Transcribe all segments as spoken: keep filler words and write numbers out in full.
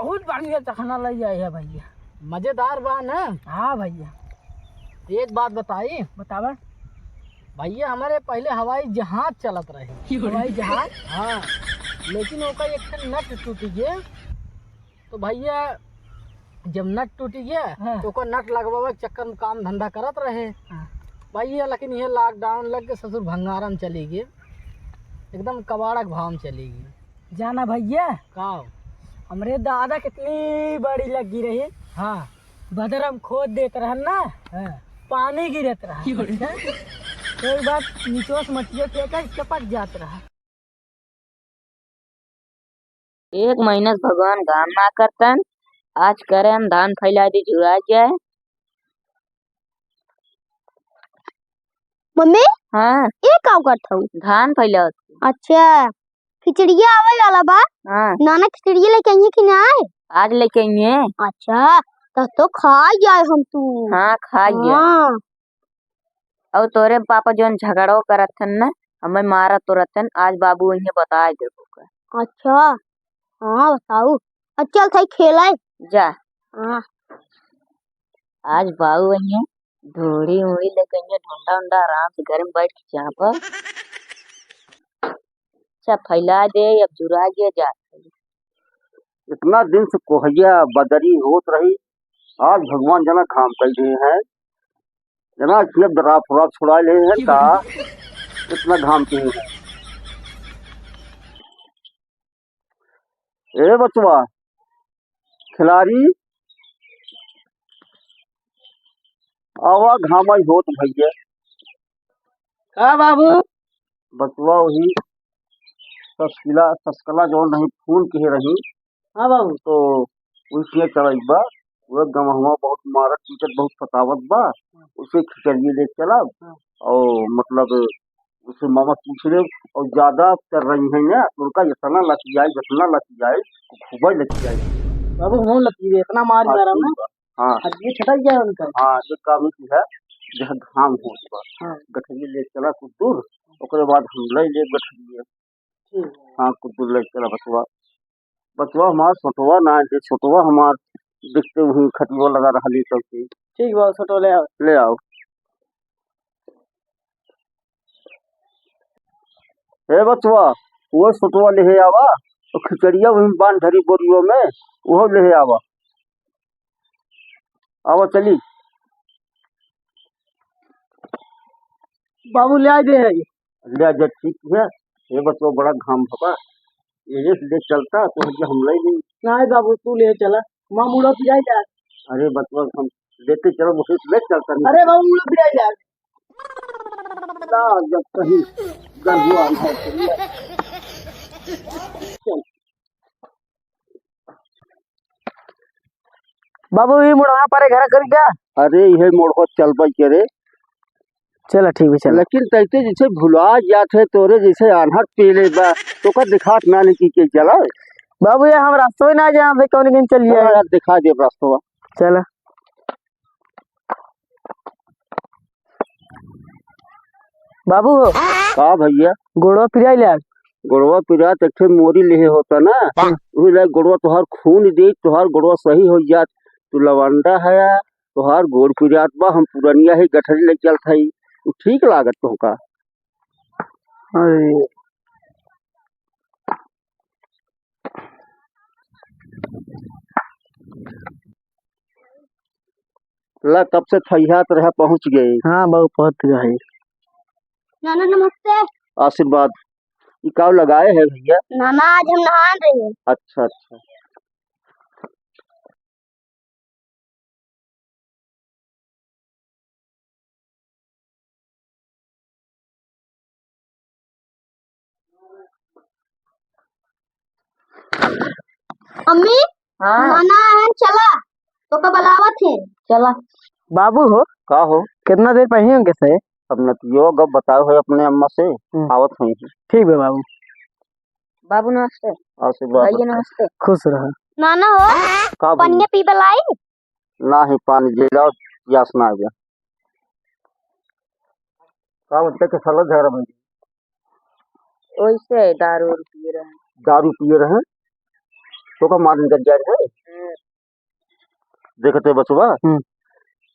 बहुत बढ़िया चखना लइ आए है भइया। मजेदार बा ना? हाँ भइया। एक बात बताई? बतावा। भइया, हमरे पहिले हवाई जहाज चलत रहे। हवाई जहाज? हाँ, लेकिन ओकर एक ठे नट टूट गए। तो भइया, जब नट टूट गए, हाँ। तो ओकर नट लगवावे के चक्कर में काम धंधा करत रहे। हाँ। भइया, लेकिन ये lockdown लग के ससुर भंगारम चली गए, एकदम कबाड़ा के भाव में चली गए। जाना भइया, का? हमरे दादा कितनी बड़ी लगी रही। हाँ। बदरम खोद देत रहन ना, हाँ। पानी गिरत रहा। अच्छा। तो एक बार नीचवा से मटिया फेंका, चपक जात रहा। एक महीना से भगवान घाम ना करतन, आज करे हम धान फैला दी, झुरा जाए। मम्मी, हाँ। ये का करत हऊ? धान फैलावत। अच्छा, खिचड़िया आवे वाला बा। हाँ। नाना खिचड़िया लेके आइए कि ना आए? आज लेके आइए। अच्छा, तब तो खा जाए हम तू। हाँ, खा जाए। हाँ। और तोरे पापा जोन झगड़ो करत हन ना, हमें मारत तो रहतन, आज बाबू इन्हें बताए देबो का। अच्छा, हाँ, बताऊ। अच्छा, चल, थाई खेलाए। जा। हाँ। आज बाबू इन्हें ढोड़ी उड़ी लेके इन्हें ढोंडा उंडा आराम से घर में बैठ के चापा। अच्छा, फैला दे, अब जुरा गया जा। इतना दिन से कोहैया बदरी होत रही, आज भगवान जना घाम कइ दिए हैं, जना खेत दराप उराप छुड़ा ले हैं का, इतना घाम के हैं। ए बचवा, खिलाड़ी, आवा घामा होत भैया। का बाबू? बचवा वही ससकिला, ससकला जौन रही, फोन किहे रही। हाँ बाबू। तो उसने चलाई बा, वो गमहवा बहुत मारत पीटत, बहुत सतावत बा, उसे खिचड़िए ले चला। हाँ। और मतलब, उसे मामा पूछ ले, और ज्यादा कर रही है ना, तो उनका इतना लग जाए, जितना लग जाए, खूब लग जाए। बाबू, मुंह लग जाए, इतना मार हाँ, मारा ना। ठीक बा। हाँ। अब ये छटक गया उनका। हाँ, ये काम ही की है, जहाँ घाम होत बा। हाँ। गठरिया ले चला कुछ दूर, ओकरे बाद हम ले ले गठरिया। ठीक। हाँ, कुछ दूर ले चला बचवा। बचवा हमार छोटवा ना है, छोटवा हमार देखते हुए खटिया लगा रहा ले चलते। ठीक बा, छोटवा ले आओ। ले आओ। ए बचवा, वो छोटवा ले आवा, तो खिचड़िया वही बांध धरी बोरियो में, वो ले आवा। आवा चली। बाबू ले आ दे है। ले आ जा, ठीक है। ए बचवा, बड़ा घाम भवा। ये ले चलता, तो हम ले नहीं। नहीं बाबू, तू ले चला। माँ मुड़ा पिराई जा। अरे बचवा, हम लेते चलो, मुझे ले चलता नहीं। अरे बाबू, मुड़ा पिराई जा। ला, जब कहीं गंजुआ है, चल। बाबू, ई मुड़वा परे घर करी क्या? अरे, इहे मुड़वा चल पाई के रे। चला, ठीक बा, चला। लेकिन तैते जैसे भुला जात है, तोरे जैसे आन्हर पीले बा, तो का दिखात ना नहीं कि के चला। बाबू, ये हम रास्ता ही ना जानते, कौन कहीं चल चला जाए। यार, दिखा दे रास्ता। चला। बाबू हो। का भैया? गोड़वा पिराई ले आज। गोड़वा पिरात एक ठे मोरी लेहे होता ना, हाँ। वही लायक गोड़वा तोहार खून दे, तोहार गोड़वा सही हो जात। तू लवंडा है, तोहार गोड़ पिरात बा, हम पुरनिया है, गठरी ले चलत हई, तू ठीक लागत तोहका। अरे। ला, कब से थैहात रहा, पहुँच गए। हाँ बाबू, पहुँच गए। नाना नमस्ते। आशीर्वाद। ई काव लगाए है भैया? नाना, आज हम नहान रहे हैं। अच्छा, अच्छा। अम्मी, हाँ। नाना आयन, चला, तोका बुलावत है। चला। बाबू हो। का हो? कितना देर पहिए होंगे से? अब नतियो गप बताओ है अपने अम्मा से, हम्म। आवत हुई है। ठीक बा बाबू। बाबू नमस्ते। आशीर्वाद भैया बा। नमस्ते। खुश रह। नाना हो, का भैया? पनिया पीबे लाई? नाही, पानी जे लाओ, प्यास ना आवे। का बोलते के साला झगड़ा भइल? ओइसे दारू उरू पिए रहे। दारू पिए रहे? तोका मारन कर जाए है। हम्म। देखते बचवा, हम्म।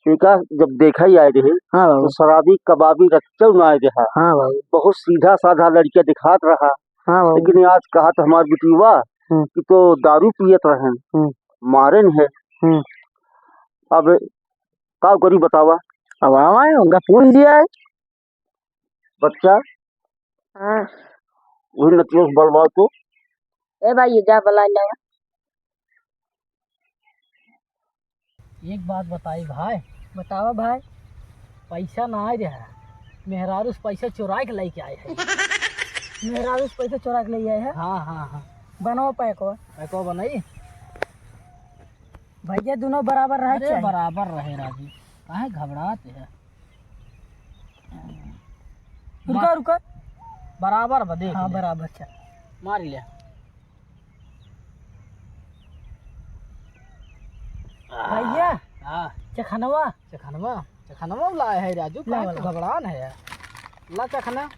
इनका जब देखा ही आए रहे, हाँ बाबू। तो शराबी कबाबी रच्चौ ना आए रहा। हाँ बाबू। बहुत सीधा साधा लड़का दिखात रहा। हाँ बाबू। लेकिन आज कहा तो हमार बिटिया हम्म। कि तो दारू पियत रहन, हम्म। मारे नहीं है। हम्म। अब का करी बतावा? अब आवा है, उनका पूछ दिया है। बच्चा, हाँ। वही नतिया से बलवाओ तो। ए भाई, जा बला लावा। एक बात बताई भाई। बतावा भाई। पैसा ना आए रहा, मेहरारू से पैसा चोराए के लेके आए हैं। मेहरारू से पैसा चोरा के ले आए हैं? हाँ, हाँ, हाँ। बनाओ पैको। पैको बनाई। भैया, दोनों बराबर रहे अरे, चाहिए। बराबर रहे राजू, काहे घबरात है? रुका, रुका। बराबर बा, देख हाँ, ले। बराबर चल। मार ले। भैया, हाँ। चखनवा। चखनवा? चखनवा लाए है राजू, ला, काहे ला। घबरान है यार? ला चखना।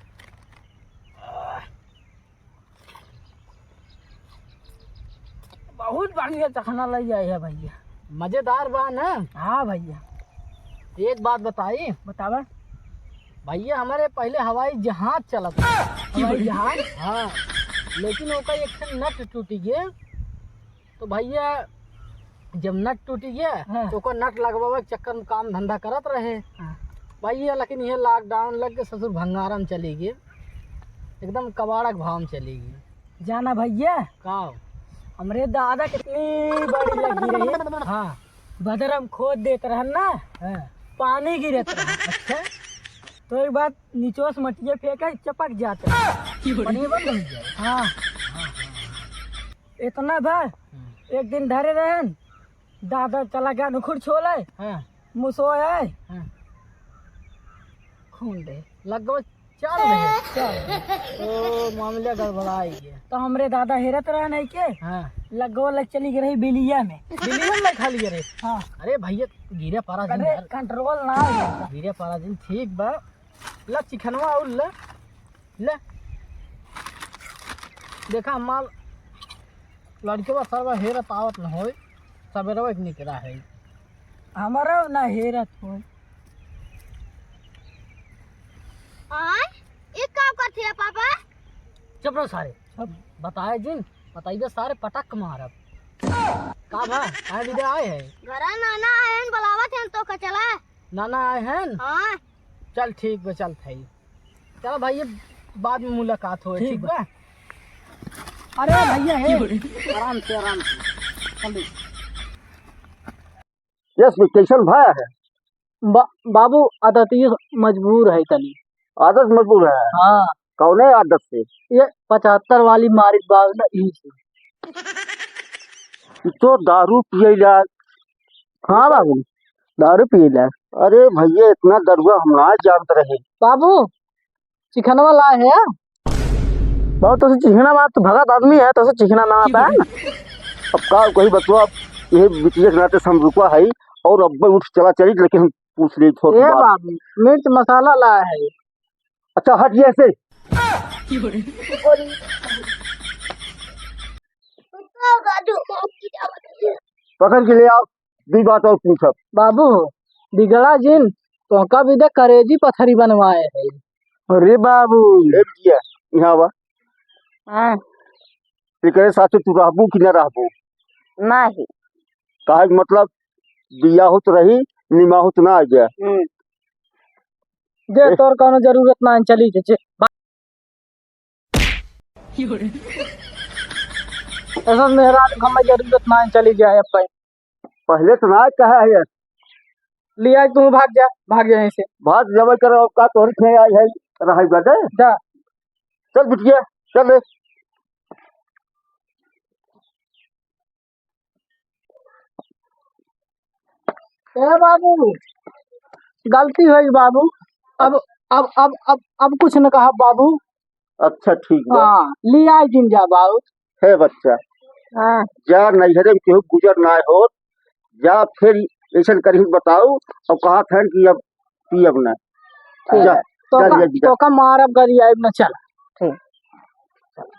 बहुत बढ़िया चखना लई आए है भैया। मजेदार बा ना? हाँ भैया। एक बात बताई। बतावा। भैया, हमारे पहले हवाई जहाज चलत रहा। हवाई जहाज? हाँ, लेकिन ओका एक ठे नट टूटी गए। तो भैया, जब नट टूटी गया, हाँ। तो ओकर नट लगवावे के चक्कर में काम धंधा करत रहे। हाँ। भैया, लेकिन ये lockdown लग के ससुर भंगारम चली गए, एकदम कबाड़ा के भाव में चली गई। जाना भैया, का? हमरे दादा कितनी बड़ी लगी रही। हाँ। बदरम खोद देत रहन ना, हाँ। पानी गिरत रहा। अच्छा। तो एक बार नीचवा से मटिया फेंके, चपक जात रहा। पानी बंद हो जाए। हाँ। हाँ, हाँ, हाँ। इतना भर, हम्म। एक दिन धरे रहन, दादा चला गया नुखुर छोले, हाँ। मुसो आए, हाँ। खून दे। लग गो चल रहे। चल। ओ, मामला गड़बड़ाई गया। तो हमरे दादा हेरत रहन है के, हाँ। लग गो लग चली गई रही बिलिया में। बिलिया में खा लिए रहे। हाँ। अरे भैया, गिरे पारा जिन अरे, यार। Control ना हो। गिरे पारा जिन, ठीक बा। ला चिखनवा और ला। ले। देखा माल, लड़कवा सरवा हेरत आवत न होय, सबेरवा के निकरा है। हमारा ना हेरत होय। आय, ये का करत है पापा? चुप रहो सारे। चुप। बताए जिन, बताइबे सारे पटक मारब। का भा, काहे बिदे आए है? घरा नाना आए हैं, बुलावत हैं तो का चला? नाना आए हैं? हाँ। चल ठीक बा, चल थाई। चलो भाई, ये बाद में मुलाकात होए, ठीक ठीक बा? बा। अरे भैया, हे। आराम से, आराम से। चल दे। यस भाई, कैसन भा है? बा-, बाबू, आदत ये मजबूर है तनी। आदत मजबूर है? हाँ। कौने आदत से? ये पचहत्तर वाली मारित बाबू ना, यही से। ई तो दारू पिए ला। हाँ बाबू, दारू पिए ला। अरे भैया, इतना दरुआ हम ना जानत रहे। बाबू, चिखनवा लाए है? बाबू, तोसे चिखना बा, तू भगत आदमी है, तोसे चिखना ना आता है ना। अब का कही बतवा, अब ये बिटिया के नाते से हम रुका है और अब उठ चला चली, लेकिन हम पूछ ली छोट ए बात। बाबू, मिर्च मसाला लाए है। अच्छा, हट ये से। पकड़ के ले आओ, दी बात और पूछब। बाबू, बिगड़ा जिन, तोहका भी दे करेजी पथरी बनवाए है। अरे बाबू। ए बिटिया, यहाँ बा। हाँ। एकरे साथे तू रहबू कि ना रहबू? नाही। काहे के मतलब, बिया होत रही, निमा होत ना आ गया। हम्म। जे ए। तोर कौनो जरूरत ना है, चली जे, जे। ऐसा मेहरारू के हमें जरूरत ना है, चली जाए अब भाई। पहले तो ना कहा है। लिया तू भाग जा, भाग जा यहाँ से। भाग जावे करो, का तोहरी खे आई है, रहाई बाटे। जा। चल बिटिया, चल रे। ए बाबू, गलती होई बाबू। अब, अब, अब, अब, अब कुछ न कहा बाबू। अच्छा, ठीक बा। हाँ, लिया जिन जा बाबू। हे बच्चा, हाँ। जा नैहरे में केहू गुजर ना हो, जा फिर ऐसन करी बताऊ और कहा था कि अब पियब ना। ठीक। जा, तो जा, का, जा, जा। तो का मारब गरियाब न चल।